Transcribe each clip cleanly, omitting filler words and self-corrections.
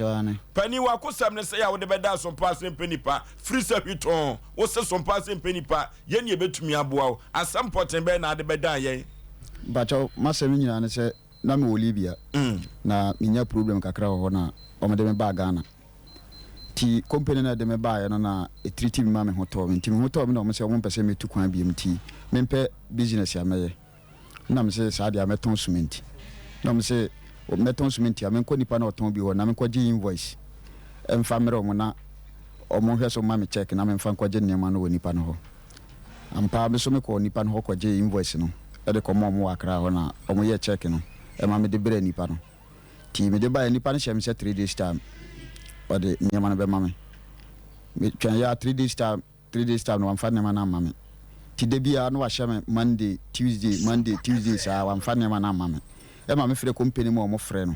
Aane. Panin w'akosɛm ne sɛi a wode bɛda Sompa ase mpɛ nipa firi sɛ hwi tɔn wo se Sompa ase mpɛ nipa yɛn ne yɛbɛtumi aboa wo asɛm pɔten bɛn na ade bɛdan yɛn. Mpakyɛw m'asɛm nyinaa ne sɛ na mewɔ Libya na menya problem kakra wɔ hɔ na wɔde me baa Ghana nti company no a ɛde me baeɛ no na ɛtiriti me ma me ho tɔɔ me nti me ho tɔɔ me na wɔn sɛ wɔn mpɛ sɛ metu kwan biom nti mempɛ business a mɛyɛ. Nna mese saa deɛ a mɛtɔn sumɛnti. Nna ɔmo se mɛtɔn sumɛnti a menkɔ nipa no a ɔtɔn bi hɔ na menkɔgye invoice mfa mmerɛ ɔmo na ɔmo nhwɛ so mma me check na memfa nkɔgye nneɛma no wɔ nipa no hɔ. Ampa ara me nso mekɔɔ nipa no hɔ kɔgyee invoice no de kɔmaa ɔmo wɔ Accra hɔ na ɔmo yɛɛ check no ma mede brɛɛ nipa no. Nti mede baeɛ nipa no hyɛɛ me sɛ 3 days time ɔde nneɛma no bɛma me. Metwɛn yɛ a 3 days time. 3 days time no wamfa nneɛma no amma me nti da biara na wahyɛ me Monday, Tuesday, Monday, Tuesday saa wamfa nneɛma no amma me. Ɛma me frɛ company mu a wɔn frɛ no,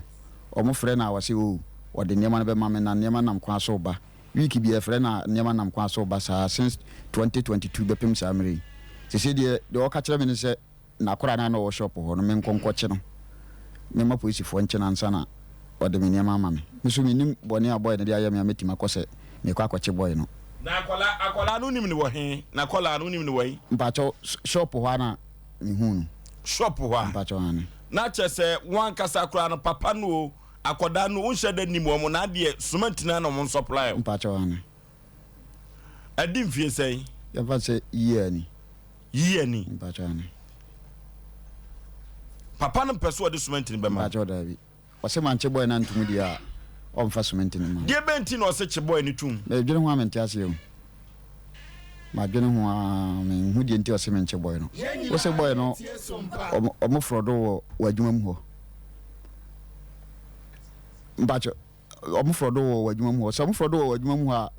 wɔn frɛ no a wɔse oh wɔde nneɛma no bɛma me na nneɛma nam kwan so reba. Week biara yɛfrɛ no a nneɛma nam kwan so reba saa since 2022 bɛpem saa mmerɛ yi. Sesei deɛ deɛ ɔka kyerɛ me ne sɛ N'akora no a na ɔwɔ shop hɔ no, menkɔ nkɔkye no, memma polisifoɔ nkye no ansa na ɔde me nneɛma ama me. Me nso mennim bɔne a boy no de ayɛ me a mɛtumi akɔ sɛ merekɔ akɔkye boy no. Na akwadaa, akwadaa no wonim no wɔ he? N'akwadaa no wonim no wɔ he? Mpakyɛw, shop hɔ ara na mehuu no. Shop hɔ a? Mpakyɛw, aane. Na kyerɛ sɛ wo ankasa koraa no, papa no o, akwadaa no o, wonhyɛ da nnim wɔn, na adeɛ, cement no ara na wɔn supply wo? Mpakyɛw, aane. Adi mfie sɛn? Yɛmfa no sɛ year ni. Year ni. Mpakyɛw ane. Papa no mpɛ sɛ ɔde cement no bɛma. Mpakyɛw daabi. Ɔse mankye boy no antom deɛ a ɔmfa cement no mma. Deɛ bɛn nti na ɔse kye boy no tom? Medwene ho a mente aseɛ o. Madwene ho aa menhu deɛ nti ɔse menkye boy no. Wose boy no ɔmo frɔdo wɔ w'adwuma mu hɔ. Mpakyɛw. Wɔn frɔdo wɔ w'adwuma mu hɔ. Sɛ wɔn frɔdo wɔ w'adwuma mu hɔ a,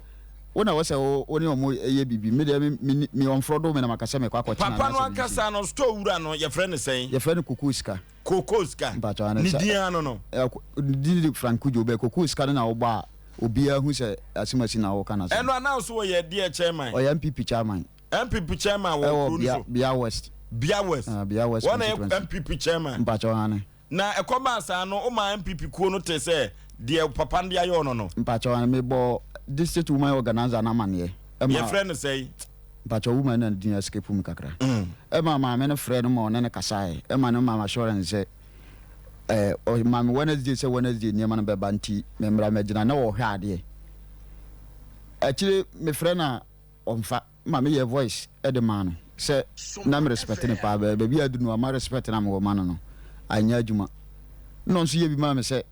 wo na ɛwɔ sɛ wo ne wɔn yɛ biribi. Me deɛ me me me wɔn frɔdo me na maka sɛ mekɔ akɔtena Papa no anaasɛ biribi sei. ankasa no, store wura no, yɛfrɛ no sɛn? Yɛfrɛ no Kokoo Sika. Kokoo Sika. Mpakyɛw, ane Ne sɛ din ara no no? ɛ, ne din de Frank Cudjoe, bɛ Kokoo Sika no na wobɔ a, obiara hu sɛ Asimasi na woka n'asɛm. Ɛno a na nso ɔyɛ deɛ chairman? Ɔyɛ NPP chairman. NPP chairman wɔ Ɛwɔ kuro no Bia so? Bia West. Bia West. Ah, Bia West Wɔn na yɛ constituency. NPP chairman. Mpakyɛw, ane. Na ɛkɔbaa saa no, womaa NPP kuo no tee sɛ deɛ papa no de ayɛ ɔno no. Mpakyɛw ano, mebɔɔ district woman organiser no amaneɛ ɛma. Yɛfrɛ no sɛn? Mpakyɛw woman no na ne din escape me kakra. Ɛma maame no frɛɛ no ma ɔne no kasaeɛ, ɛma no maa me assurance sɛ ɛɛ ɔma me Wednesday sɛ Wednesday nneɛma no bɛba nti memmra mmɛgyina na ɔrehwɛ adeɛ. Akyire mefrɛ no a ɔmfa. Ma me yɛɛ voice de maa no sɛ na me respect no paa bɛ baabi a aduru no ama respect no a mewɔ ma no no anyɛ adwuma na ɔno nso yɛ bi maa me sɛ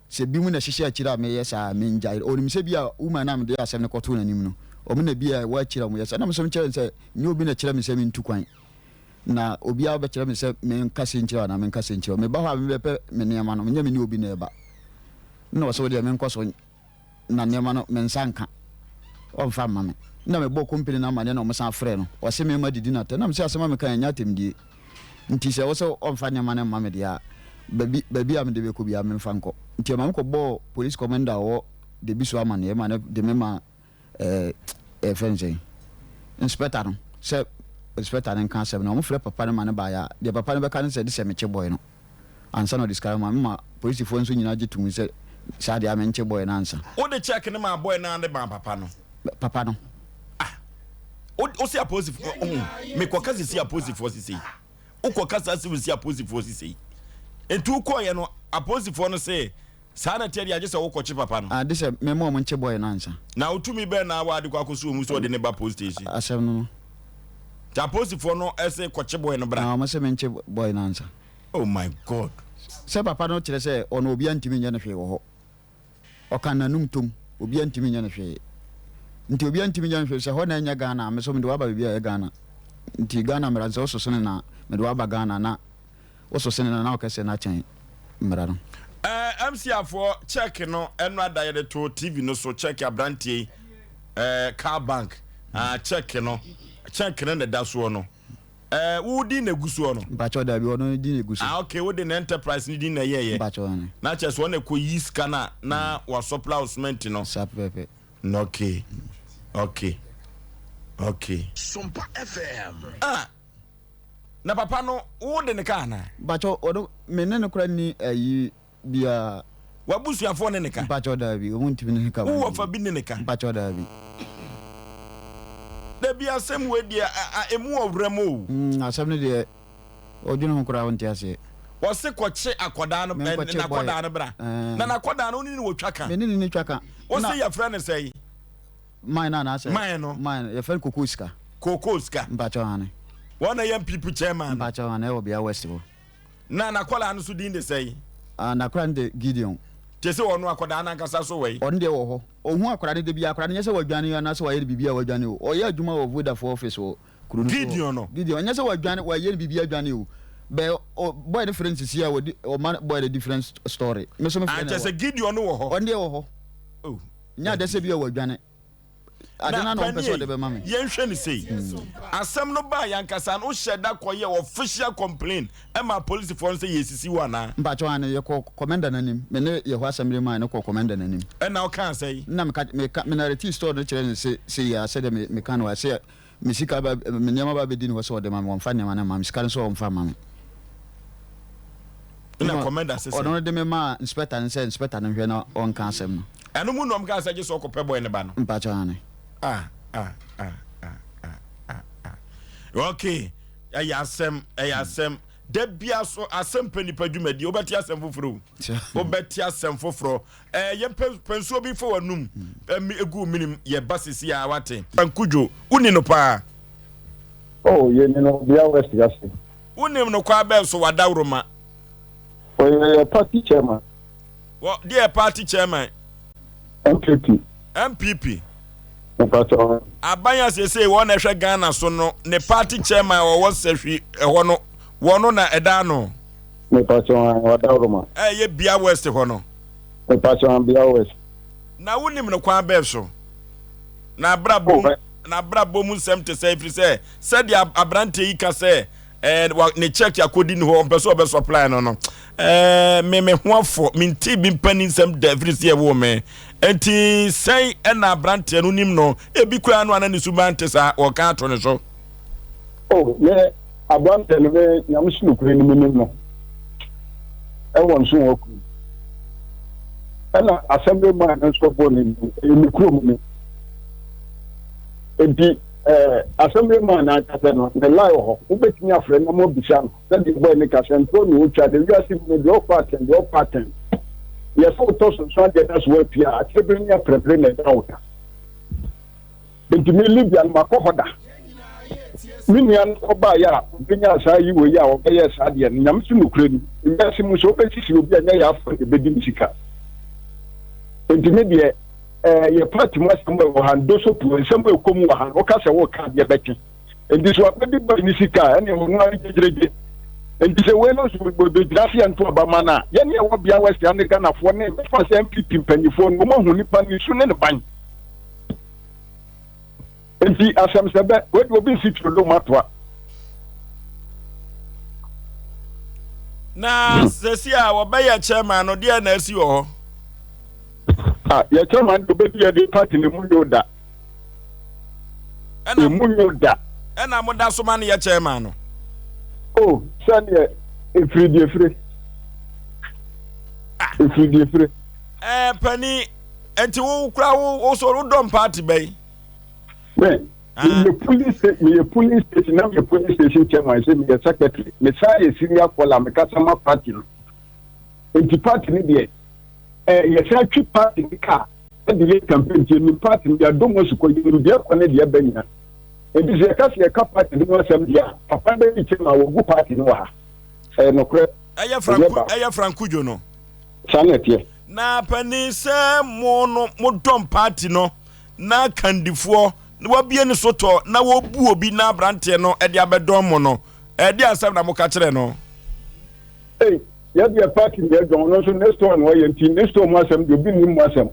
sɛ bi mu na ɛhyehyɛ akyire a meyɛ saa a mengyae ɔnim sɛ bi a woman no a mede asɛm no kɔtoo n'anim no ɔmo na bi a ɛwɔ akyire a ɔmo yɛ saa na me nso mekyerɛ no sɛ nyɛ obi na ɛkyerɛ me sɛ mentu kwan na obiara bɛkyerɛ me sɛ menka sei nkyerɛ wo anaa menka sei nkyerɛ wo meba hɔ a mebɛpɛ me nneɛma no menyɛ me ne obi na ɛba na ɔsɛ wo deɛ menkɔ so na nneɛma no me nsa nka, ɔmfa mma me. Nna mebɔɔ kompene no amanneɛ na wɔsan frɛɛ no. Ɔse me mma didi no atɛm. Na mese asɛm a meka yi ɛnyɛ atɛmdie. Nti sɛ wose ɔmfa nneɛma no mma me deɛ a, baabi baabi a mede bɛkɔ biara memfa nkɔ. Nti ɛma mekɔbɔɔ police commander a ɔwɔ Debiso amanneɛ ma no de me maa ɛɛ yɛfrɛ no sɛn, inspector no sɛ inspector no nka asɛm no. Wɔfrɛ papa no ma no baeɛ a, deɛ papa no bɛka ne sɛ gye sɛ mekye boy no. ansa na ɔde sika no ma me ma polisifoɔ nso nyinaa gye tom sɛ saa deɛ a menkye boy no ansa. Wode check no maa boy no anaa de maa papa no? Papa no. Ah, wo se apolisifoɔ, oh, mekɔka sisi apolisifoɔ sisei. Wokɔka saa asɛm si apolisifoɔ sisei. Nti wokɔɔyɛ no, apolisifoɔ no se saa na ɛteɛ deɛ agye sɛ wokɔkye papa no. Ah, de sɛ mema wɔn nkye boy no ansa. Na wo tumi bɛn na wade kɔ akɔsi wɔn mu sɛ ɔde ne ba police station? Asɛm no no. Nti apolisifoɔ no se kɔkye boy no bra. Ah, wɔn se menkye boy no ansa. Oh my God. Sɛ papa no kyerɛ sɛ ɔno obiara ntumi nyɛ no hwee wɔ hɔ. Ɔka n'anum tom, obiara ntumi nyɛ no hwee. Nti obiara ntumi nyɛ no hwee, sɛ hɔ na ɛnyɛ Ghana a, me nso mede wo aba baabi a ɛyɛ Ghana. Nti Ghana mmara no sɛ woso sene no a, mede wo aba Ghana na woso sene no a na wokɛsɛ no akyɛn mmara no. Eh, MC afoɔ check no ɛno ada yɛde to TV no so check abranteɛ yi eh, car bank ah, check no check no na ɛda soɔ no eh, wo din na egu soɔ no. Mpakyɛw dabi ɔno ne din na egu so. Ah okay wo de na enterprise ne din na ɛyɛɛyɛ. Mpakyɛw ɛne. Na kyerɛ sɛ ɔna ɛkɔ yi sika no a na mm. wasɔpla wo cement no. Saa pɛpɛpɛ. Okay okay okay. Sompa FM. Ah na papa no wo de ne ka anaa. Mpakyɛw ɔno me ne no kora ni ayi biara. W'abusuafoɔ ne ne ka? Mpakyɛw daabi, wɔn ntumi ne ne ka. Wo wɔfa bi ne ne ka? Mpakyɛw daabi. Dabi asɛm wei deɛ emu wɔ werɛm o. Mm, asɛm no deɛ ɔdwene ho koraa wonte aseɛ. Wɔse kɔkye akɔdaa no n'akɔdaa no bra. Na n'akɔdaa no wo ne ne wɔ twa ka? Me ne ne ne twa ka. Wose yɛfrɛ no sɛn? Man no anaasɛ? Man no. Man no, yɛfrɛ no Kokoo Sika. Kokoo Sika. Mpakyɛw ane. Wɔn na ɛyɛ NPP chairman no. Mpakyɛw ane, ɛwɔ Bea West hɔ. Na n'akwadaa no nso din de sɛn? Ah, n'akwadaa no de Gideon. Te sɛ ɔno akwadaa no ankasa so wɔ he? Ɔno deɛ wɔ hɔ. Ɔhu akwadaa no da biara. Akwadaa no nyɛ sɛ wadwane anaasɛ wayɛ no biribi a wadwane o. Ɔyɛ adwuma wɔ Vodafone office wɔ kuro no so hɔ. Gideon no? Gideon. Ɛnyɛ sɛ wadwane, wayɛ no biribi adwane o. Bɛ, ɔ, boy no frɛ no sisi a, wɔdi, ɔma boy no different story. Me nso mefrɛ Ah, no kyerɛ ɛwɔ. sɛ Gideon no wɔ hɔ? Ɔno deɛ wɔ hɔ. Oh. Nyɛ adeɛ sɛ bi a wadwane. Ade no Na a na ɔmpɛ sɛ Panie, ɔde bɛma me. yɛnhwɛ no sei. Asɛm no baeɛ ankasa no, wohyɛɛ da kɔyɛɛ official complain maa apolisifoɔ no sɛ yɛresisi wo anaa? Mpakyɛw, aane, yɛkɔɔ kɔmɛnda no anim. Me ne Yehowa Assembly man no kɔɔ kɔmɛnda no anim. Ɛnna wokaa sɛn? Nna meka, meka, me narratee story no kyerɛɛ no se, sei ara, sɛdeɛ me, meka no, sɛ me sika ba, me nneɛma ba bɛdi ne hɔ sɛ ɔde ma me, wɔmfa nneɛma no mma me, sika no nso ɔmfa mma me. Ɛnna kɔmɛnda se Ɔno sɛn? no de me maa inspector no sɛ inspector no nhwɛ na ɔnka asɛm no. Ɛno mu na wɔkaa sɛ gye sɛ ɔkɔpɛ boy no ba no. Mpakyɛw, aane. Ah, ah, ah, ah, ah, ah, ah. Okay, ɛyɛ asɛm, ɛyɛ asɛm. Da bia so asɛm pɛ nipa dwumadie, wobɛte asɛm foforɔ o. Wobɛte asɛm foforɔ. Ɛɛ yɛn pɛ pɛnsuo bi fa w'anum, ɛmi egu minim yɛ ba sisi a wate. Ankudwo, woni no paa? Oh, yɛni no Bia West ase. Wonim no kwaa bɛn so wadaworoma? Ɔyɛ yɛ party chairman. Wɔ deɛ party chairman? NPP. NPP. Mpakyɛw. Aban a seesei wɔn na ɛhwɛ Ghana so no ne party chairman a ɔwɔ Sahwi ɛhɔ no wɔn no na ɛda ano. Mepakyɛw an wadaworoma. Ɛyɛ Bia West hɔ no. Mepakyɛw an Bia West. Na wonim no kwan bɛn so? N'abrabɔ mu n'abrabɔ mu nsɛm te sɛ ɛfiri sɛ sɛdeɛ aberanteɛ yi ka sɛ ɛɛ wa ne check akɔdi ne hɔ ɔmpɛ sɛ ɔbɛ supply no no ɛɛ me me ho afɔ mente bi mpanin nsɛm da ɛfiri sɛ ɛwɔ me nti sɛn ɛna aberanteɛ no nim no ebi koraa no ana ne suban te saa wɔka ato ne so. Oh, me aberanteɛ no me nyame so nokorɛ no menim no ɛwɔ nso wɔ kurom ɛna assembly man no nso bɔ ne din ɛyɛ me kurom ni nti ɛɛ assembly man no ankasa no ne line wɔ hɔ wobɛtumi afrɛ na moabisa no sɛdeɛ bɔɛ ne ka sɛ ntorɔ na ɔtwa de wiase mu no deɛ ɔkɔ atɛn deɛ ɔkɔ atɛn yɛ sɛ wotɔ sonso adeɛ na so woapia akyerɛbere ne aprɛpere na ɛda wo ka Enti me Libya no makɔ hɔ da. Me nua no kɔbaeɛ a ɔbɛnyaa saa yi wei a ɔbɛyɛɛ saa deɛ no, Nyame so nokorɛ ni, wiase mu sɛ wobɛsisi obi a nyɛ yɛ afɔ na ɛbɛdi ne sika. Enti me deɛ eh, yɛ party mu asɛm a ɛwɔ ha no, doso puo, nsɛm a ɛkɔ mu wɔ ha no, woka sɛ woka adeɛ bɛkye. Enti sɛ wabɛdi boy ne sika a, ɛne ɔno ara gyegyeregye. Enti sɛ wei no nso bɛgyina se yɛnto aba ma no a, yɛne ɛwɔ Bia West ha ne Ghanafoɔ ne mɛfa sɛ NPP mpanyifoɔ no, wɔn ahu nipa ne su ne ne ban. Nti asɛm sɛ bɛ, wei de obi nsi turo do matoa. Na sɛsi a wɔbɛyɛ chairman no deɛ na asi wɔ hɔ. Ah, yɛ chairman de obedi yɛ de party ne mu nyo da. Ɛna Emu nyo da. Ɛna mo da so ma no yɛ chairman no. Oh, sɛdeɛ efiri deɛ efire. Ah. Efiri deɛ efire. Ɛɛ eh, panin. Nti wo kura wo wo so wo dɔm party bɛyi. Me meyɛ polling station meyɛ polling station na meyɛ polling station chairman sɛ meyɛ secretary mesan yɛ senior caller mekasa ma party no nti party no deɛ ɛɛ yɛsan twi party no kaa ɛde yɛ campaign nti yɛnim party no yɛadɔ mu asukɔ yɛnim deɛ ɛkɔ ne deɛ ɛbɛ nyina nti sɛ yɛka sɛ yɛka party no ho asɛm deɛ a papa bɛyi chairman wɔgu party no wɔ ha ɛyɛ nokorɛ ɛyɛ franco ɛyɛ franco dwo no. Saa na ɛteɛ. Na panin sɛ mo no mo dɔm party no na kandifoɔ na wabie ne so tɔ na wɔbu obi na abranteɛ no de abɛdɔm mo no ɛde asɛm na moka kyerɛ no. Ei yɛ deɛ party na yɛdɔn ɔno nso ne store na ɔyɛ nti ne store mu asɛm deɛ obi nnim mu asɛm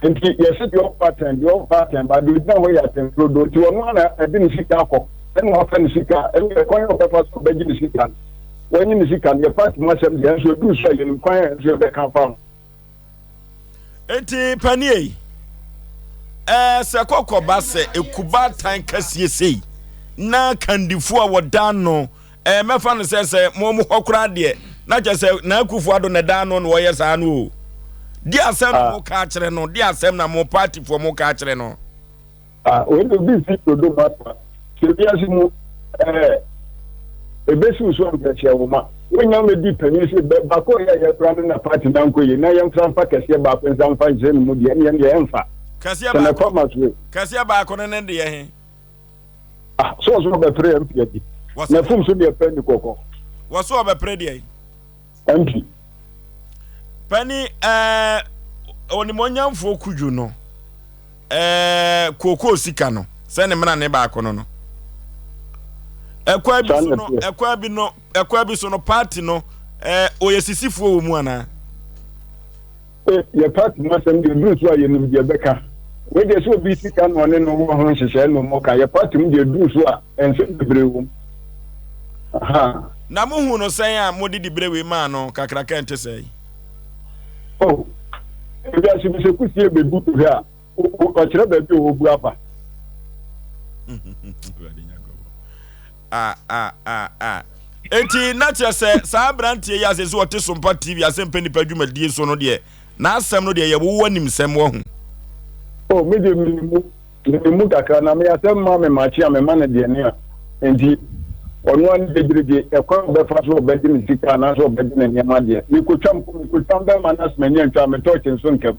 nti yɛse deɛ ɔkɔ atɛn deɛ ɔkɔ atɛn ba deɛ ogyina hɔ yɛ atɛn turodo nti ɔno ara na ɛde ne sika akɔ ɛna wafa ne sika ɛne ɛkwan a ɔbɛfa so ɔbɛgye ne sika no. Wɔnye ne sika no, yɛ party mu asɛm deɛ, nso ɛduru so a yɛnim kwan a yɛn nso yɛbɛka afa ho. Enti panie, ɛɛ sɛ kɔkɔba sɛ ekubaatan kɛseɛ sei na kandifoɔ a wɔda ano ɛɛ mɛfa no sɛ sɛ mo mo hɔ koraa deɛ na kyerɛ sɛ na Akufo Addo na ɛda ano na wɔyɛ saa no o. Deɛ asɛm na mo ka akyerɛ no, deɛ asɛm na mo partyfoɔ mo ka akyerɛ no. Ah, wei de obi nsi dodo mu asa. Sɛ wiase mu ɛɛ ebesiw so anka wo ma. Wonya medi panyin sɛ bɛ baako a yɛyɛ koraa no na party na nkɔ yie na yɛmfra mfa kɛseɛ baako nsa mfa nhyɛ ne mu deɛ ɛneɛ deɛ ɛmfa. Kɛseɛ baako. Kɛseɛ baako no ne deɛ he. Ah, so ɔso ɔbɛpere MP adi. Na fum so deɛ pɛ ni kɔkɔ. Wɔso ɔbɛpere deɛ. MP. Pani ɛɛ onimonyamfoɔ kudwo no ɛɛ kookoo sika no sɛ ne mena ne baako no no. Ɛkwan bi so no ɛkwan bi no ɛkwan bi so no party no ɛɛ ɔyɛ sisifoɔ wɔ mu anaa. Yɛ party mu asɛm deɛ duru so a yɛnim deɛ bɛka. Wei deɛ sɛ obi sika na ɔne no wɔ ho nhyehyɛe na ɔmɔ ka. Yɛ party mu deɛ duru so a ɛnsɛm bebree wɔ mu. Aha. Na mo hu no sɛn a mode diberɛ wei maa no kakraka ɛnte sɛɛ yi? Oh, ewiase bi sɛ kusie bɛbu hwɛ a, ɔkyerɛ baabi a ɔbu afa. Ah, ah, ah, ah. Enti na kyerɛ sɛ saa aberanteɛ yi asɛ sɛ ɔte Sompa TV asɛmpɛ nipa dwumadie so no deɛ n'asɛm no deɛ yɛ wowɔ nimsɛm wahu. Oh, me deɛ menim mu menim mu kakra na me asɛm ma me makye a mema no deɛ ne a nti ɔno ani gyegyeregye ɛkwan a ɔbɛfa so ɔbɛgye ne sika anaasɛ ɔbɛgye ne nneɛma deɛ mekɔtwam mekɔtwam bɛma no asɛm ani antwa a metɔ kye nso nkam.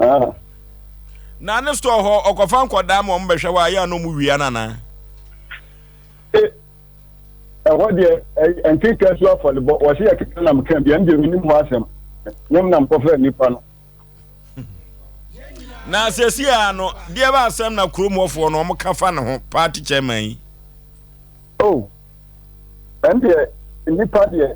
Ah. Na ne store hɔ ɔkɔfa nkɔdaa ma wɔn bɛhwɛ hɔ a yɛ a na wɔn wia no anaa? E, ɛhɔ deɛ nkeka so afɔrebɔ wɔsi yɛ keka nam ka bi ɛn deɛ menim hɔ asɛm nyɛm nam kɔfrɛ nipa no. Na sɛsi a no deɛ bɛ asɛm na kurom hɔfoɔ no wɔn ka fa ne ho party chairman yi. Oh. Ɛndeɛ nnipa deɛ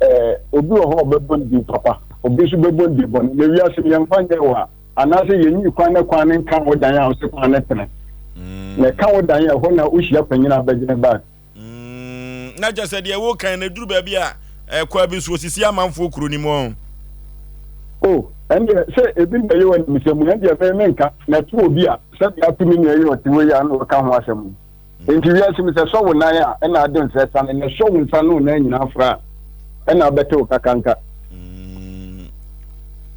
ɛɛ obi wɔ hɔ a ɔbɛbɔ ne din papa, obi nso bɛbɔ ne din bɔne. Na wiase no yɛmfa nyɛ wɔ a, anaasɛ yɛnyi kwan na kwan no nka wo dan a wosɛ kwan no tene. Mm. Na ɛka wo dan a ɛhɔ na wohyia panyin a bɛgyene bag. Mm. Na kyɛ sɛ deɛ wokan no ɛduru baabi a ɛkwa bi nso wɔsisi amanfoɔ kuro no mu ɔn. O, ɛndeɛ sɛ ebi na ɛyɛ wɔ animsɛm mu, ɛndeɛ me menka, na ɛto obi a sɛdeɛ ato me nua yi ɔte wei a na ɔka ho asɛm yi. Enti wiase mu, sɛ ɛsɔ wo nan a, ɛna ade nsa asiane, na ɛsɔ wo nsa ne wo nan nyinaa fra a, ɛna abɛte wo kakanka. Mm.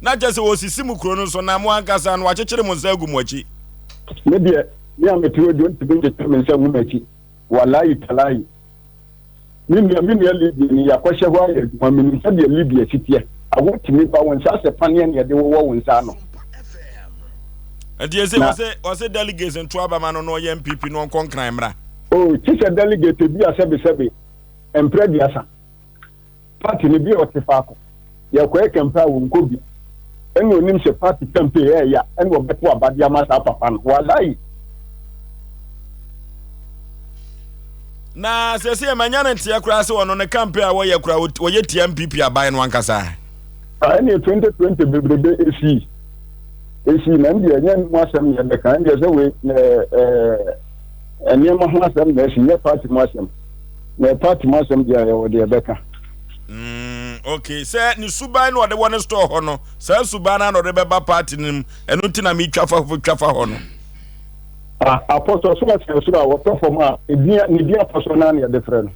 Na kyerɛ sɛ wɔsisi mo kuro no so na mo ankasa no wɔakyekyere mo nsa agu mo akyi. Me deɛ, me a mete hɔ deɛ, ɔntumi nkyekyere me nsa ngu m'akyi. Walayi talayi. Me nua, me nua Libya ni, yɛakɔhyɛ hɔ ayɛ adwuma, menim sɛdeɛ Libya si teɛ. Awɔ tumi ba wo nsa sɛ paneɛ na yɛde wowɔ wo nsa ano. Nti ese wɔse wɔse delegates nto aba ma no na ɔyɛ NPP na ɔnkɔ nkran mmra. Oh, kye sɛ delegate bi a sɛbesɛbe mprɛ aduasa. Party no bi a ɔte faako. Yɛkɔyɛ campaign a wɔnkɔ bi. Ɛna onim sɛ party campaign ɛɛya ɛna ɔbɛto aba de ama saa papa no. Walayi. Na sɛsɛ manya no nteɛ koraa sɛ ɔno ne campaign a wɔyɛ koraa wɔyɛ tia NPP aban no ankasa. Ɛne 2020 bebrebe esii. Esi na ɛndeɛ ɛnyɛ ne ho asɛm na yɛbɛka ɛndeɛ sɛ wei na ɛɛ nneɛma ho asɛm na ɛsi nyɛ party mu asɛm na party mu asɛm deɛ yɛwɔ deɛ ɛbɛka. Mm, okay sɛ ne suban na ɔde wɔ ne store hɔ no saa suban no na ɔde bɛba party no mu ɛno nti na metwa fa twa fa hɔ no. Ah, apɔsɔ so ɔsɛ soro a wɔtɔ fam a edin ne din apɔsɔ naa na yɛde frɛ no.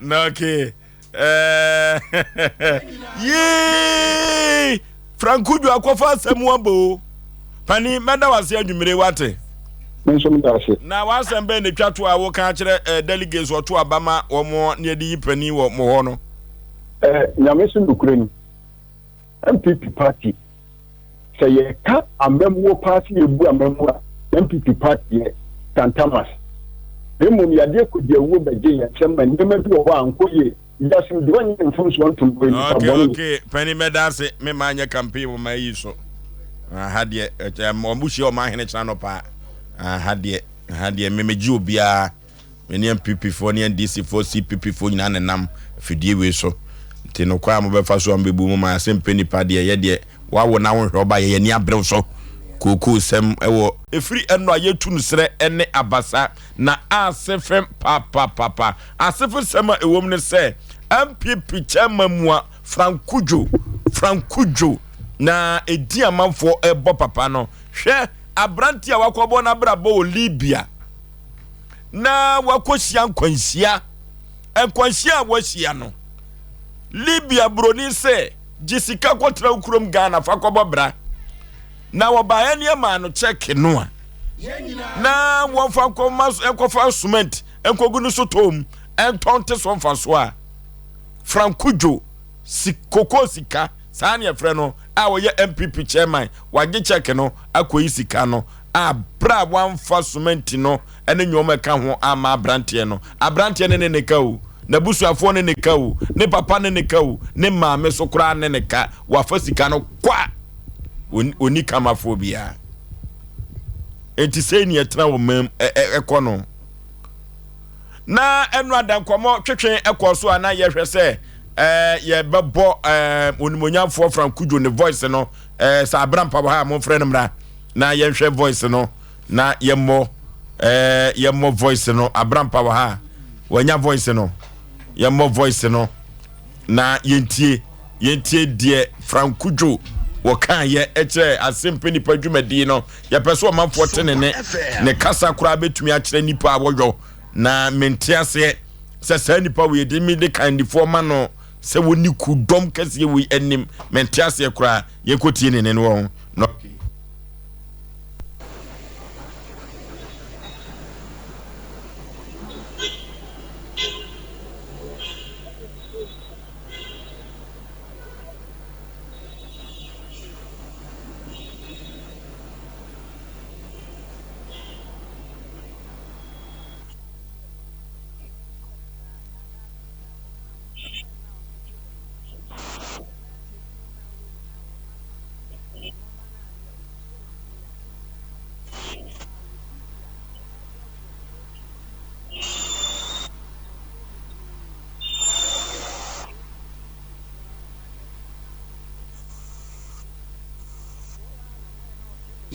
Na okay. Eh, yee! Franco dwa akɔfa asɛm aba o. Pani, mɛda wase anwummere wate. Me nso meda ase. Na w'asɛm bɛn na etwa to a woka akyerɛ eh, delegates ɔto aba ma wɔn ne yɛde yi panin wɔ mo hɔ no? Eh, Nyame so nokorɛ ni, NPP party, sɛ yɛka amammuo paa sɛ yɛbu amammuo a, NPP party yɛ tantamas. Na mmom yadeɛ kɔdiawuo bɛgye yɛn nsam ma nneɛma bi wɔ hɔ a ankɔ yie. Wiase mu deɛ ɔnyɛ mfomsoɔ ntom ɔyɛ nipa Okay, bɔne. okay. Panin mɛda ase. Me maa nyɛ campaign wɔ maa yi so. Aha deɛ, wɔn hyia wɔn ahene kyena nɔpa. Aha deɛ, aha deɛ, me megye obiara. Me ne NPP foɔ ne NDC foɔ, CPP foɔ nyinaa na ɛnam afidie wei so. Nti no kwan a mobɛfa so a mobɛbu mo man ase mpɛ nipa deɛ yɛ deɛ wawo na wonhwɛ ɔba yɛ yɛni aberew so. Kookoo sɛm wɔ. Ɛfiri ɛno a yɛtu no serɛ ne abasa na asefe papapapa. Asefe sɛm a ɛwom ne sɛ NPP chairman mua Frank Cudjoe, Frank Cudjoe na ɛdi amanfoɔ ɛbɔ papa no. Hwɛ abranteɛ a wakɔbɔ n'abrabɔ wɔ Libya. na wakɔhyia nkwanhyia. Nkwanhyia a wahyia no, Libya buroni sɛ gye sika kɔtena wo kurom Ghana fa kɔbɔ bra. Na wɔbaeɛ ne ɛmaa no kyɛke no a na wɔmfa nkɔma nkɔfa cement nkɔgu ne sotɔɔ mu ɛntɔn te so mfasoɔ a Frank Cudjoe si kokoo sika saa ne ɛfrɛ no a ɔyɛ NPP chairman wagye kyɛke no akɔyi sika no a berɛ a wamfa cement no ne nneɛma ɛka ho amma aberanteɛ no. Aberanteɛ no ne ne ka o, n'abusuafoɔ ne ne ka o, ne papa ne ne ka o, ne maame so koraa ne ne ka. Wafa sika no kwa. Ɔnni kamafoɔ biara. Enti sei ne ɛtena wɔ mam ɛkɔ no. Na ɛno ada nkɔmmɔ twetwe ɛkɔ so a na yɛhwɛ sɛ yɛbɛbɔ onimonyamfoɔ Frank Cudjoe ne voice no sɛ abrampa wɔ ha a momfrɛ no mmra na yɛnhwɛ voice no. Na yɛmmɔ eh, yɛmmɔ voice no abrampa wɔ ha wanya voice no yɛmmɔ voice no na yɛntie yɛntie deɛ Frank Cudjoe wɔkaeɛ ɛkyerɛ asempe nipa dwumadie no yɛpɛ sɛ ɔmanfoɔ te ne ne ne kasa koraa bɛtumi akyerɛ nipa a wɔyɔ na mente aseɛ sɛ saa nipa wei de me de kandifoɔ ma no sɛ wɔni ku dɔm kɛseɛ wei anim mente aseɛ koraa yɛnkɔtie ne ne no wɔ ho no.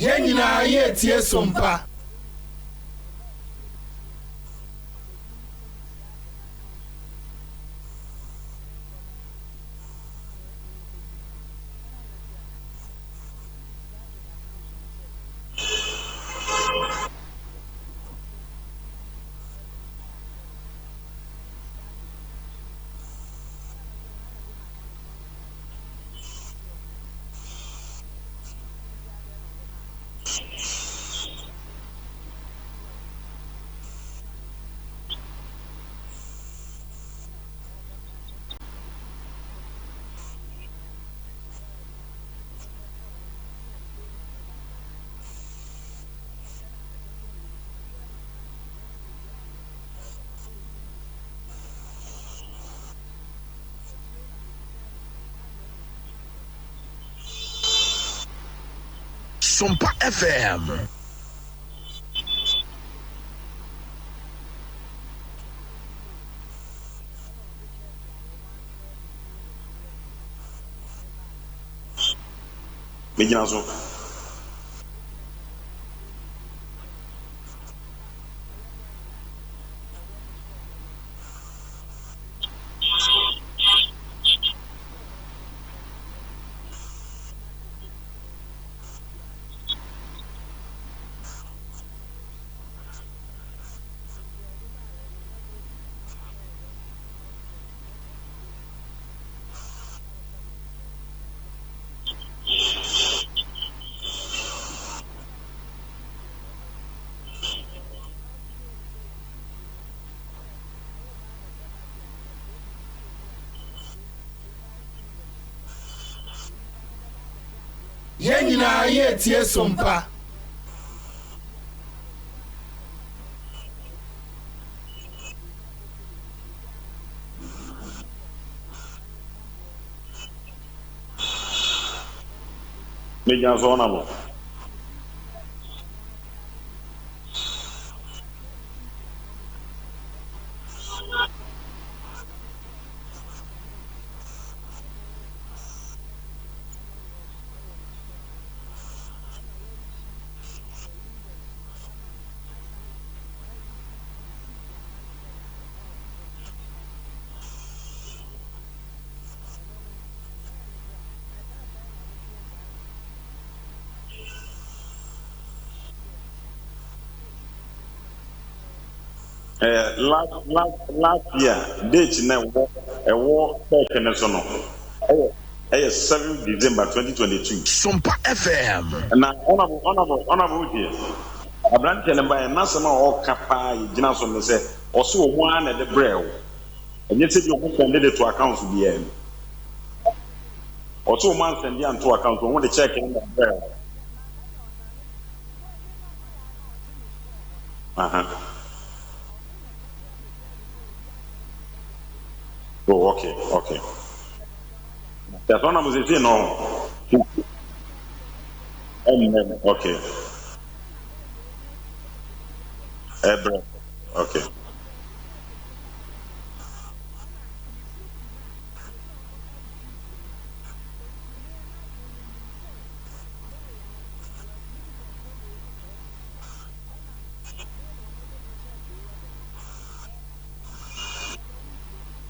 Yɛn nyinaa yɛretie Sompa. Sompa FM. Megyina so. Yɛn nyinaa yɛretie Sompa. Megyina so ɔna mo. Eh, last last last year date na ɛwɔ. ɛwɔ check no so no ɛyɛ ɛyɛ 7 December 2022. Sompa FM. Na honourable honourable honourable wotie aberanteɛ no baeɛ n'asɛm a ɔreka paa yɛgyina so ne sɛ ɔse wɔn ara na ɛde brɛɛ wo ɛnyɛ sɛ bi ɔmo sɛnde de to account biara mu ɔse wɔn ansɛnde anto account wɔn de check no na brɛɛ wo. Aha. Oh, okay, okay. That's one I'm saying. No. Okay. Ebre. Okay.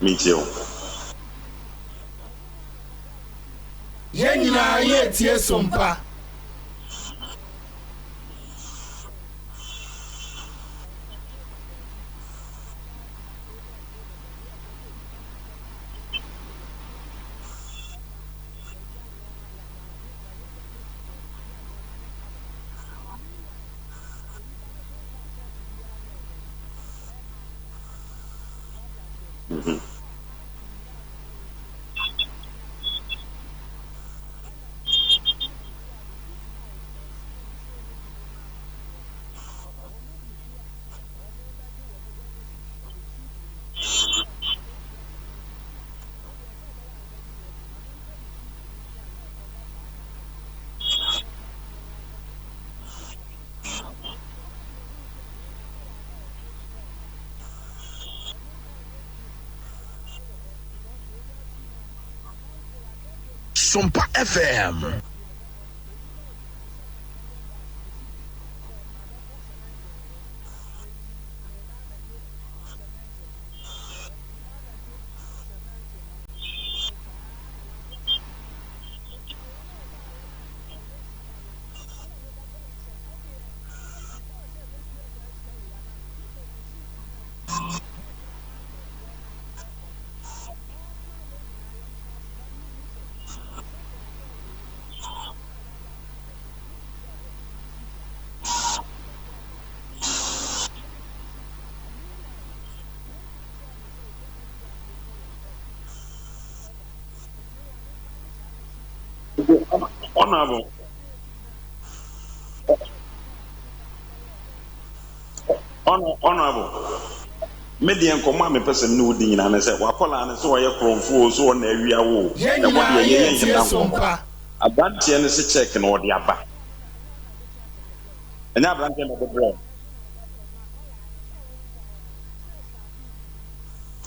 Metie wo. Yɛn nyinaa yɛretie Sompa. Sompa FM. Honorable. Honorable. Me deɛ nkɔmmɔ a mepɛ sɛ me ne wo di nyinaa ne sɛ wakɔlaa no sɛ ɔyɛ korɔmfoɔ o sɛ ɔna awia wo o Yɛn ɛhɔ nyinaa deɛ yɛyɛ yɛretie nheda nkɔmmɔ Sompa. aberanteɛ no se check no ɔde aba ɛnyɛ aberanteɛ na ɔde brɛ wo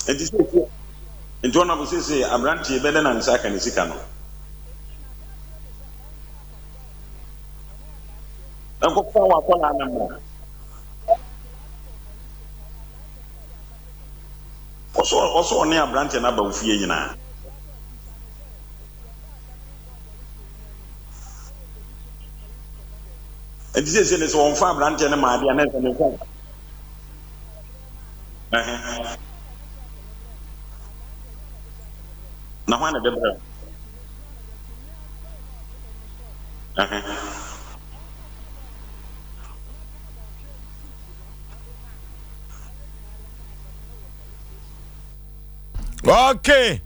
nti sɛ nti ɔnabɔ seesei aberanteɛ bɛdɛ na ne nsa aka ne sika no nkɔfa wakɔlaa no mmra ɔsɔ ɔsɔ ɔne aberanteɛ no aba wo fie nyinaa nti seesei ne sɛ wɔmfa aberanteɛ no maa adeɛ a na ɛsɛ ne nsa na hwan na ɛde brɛ Okay.